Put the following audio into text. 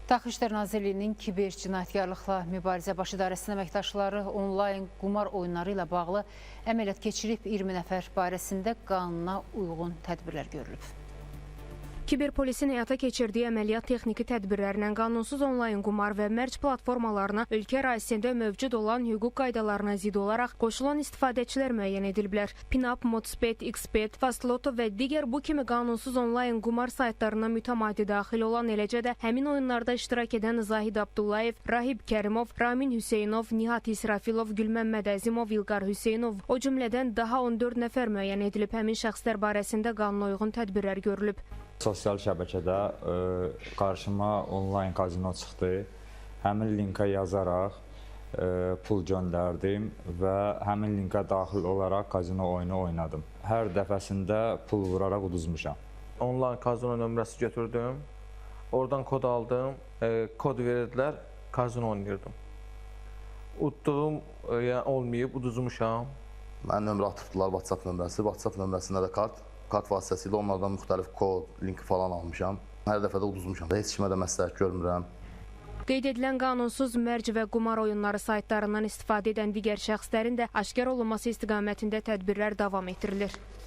Daxili İşlər Nazirliyinin kiber cinayətkarlıqla mübarizə baş idarəsinin əməkdaşları onlayn qumar oyunları ilə bağlı əməliyyat keçirib, 20 nəfər barəsində qanuna uyğun tədbirlər görülüb. Kiberpolisin həyata keçirdiyi əməliyyat texniki tədbirlərlə qanunsuz onlayn qumar və mərc platformalarına ölkə ərazisində mövcud olan hüquq qaydalarına zidd olaraq qoşulan istifadəçilər müəyyən ediliblər. Pinap, Modspet, Xbet, Fastloto və digər bu kimi qanunsuz onlayn qumar saytlarına mütəmadi daxil olan, eləcə də həmin oyunlarda iştirak edən Zahid Abdullayev, Rahib Kərimov, Ramin Hüseynov, Nihat İsrafilov, Gülməmməd Əzimov, İlqar Hüseynov, o cümlədən daha 14 nəfər müəyyən edilib. Həmin şəxslər barəsində qanuna uyğun tədbirlər görülüb. Sosial şəbəkədə qarşıma onlayn kazino çıxdı. Həmin linka yazaraq pul göndərdim və həmin linka daxil olaraq kazino oyunu oynadım. Hər dəfəsində pul vuraraq uduzmuşam. Onlayn kazino nömrəsi götürdüm. Oradan kod aldım. Kod verirdilər, kazino oynayırdım. Udduğum yəni olmayıb, uduzmuşam. Mən nömrə atıbdılar, WhatsApp nömrəsi. WhatsApp nömrəsində də kart vasitəsilə onlardan müxtəlif kod, link falan almışam. Hər dəfə də uduzmuşam. Heç kimə də məsləhət görmürəm. Qeyd edilən qanunsuz mərc və qumar oyunları saytlarından istifadə edən digər şəxslərin də aşkar olunması istiqamətində tədbirlər davam etdirilir.